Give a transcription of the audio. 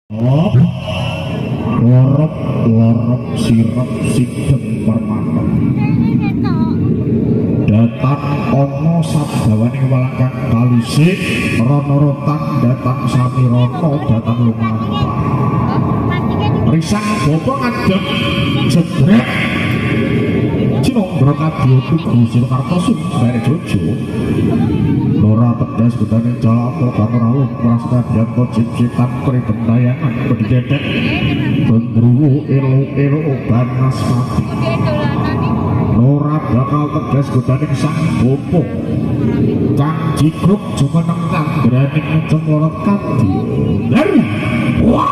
Oh, lorop lorop sirep sideng permata datan ana sabdawaning walangkang kalisik rana rotan datan samirana datan lumampah risang bapa ngadeg jegrek Cinongro kadya tugu Surakarta Sundari Jojo Lora tegas gudane jalapa kang ora lumrah senadyan to cip-cipan pribentayangan pedhedhek gendruwo elo-elo banaspati Lora bakal tegas gudane sang bapa kang jigruk jumeneng kang berani ngecem lorot kadya dari wah.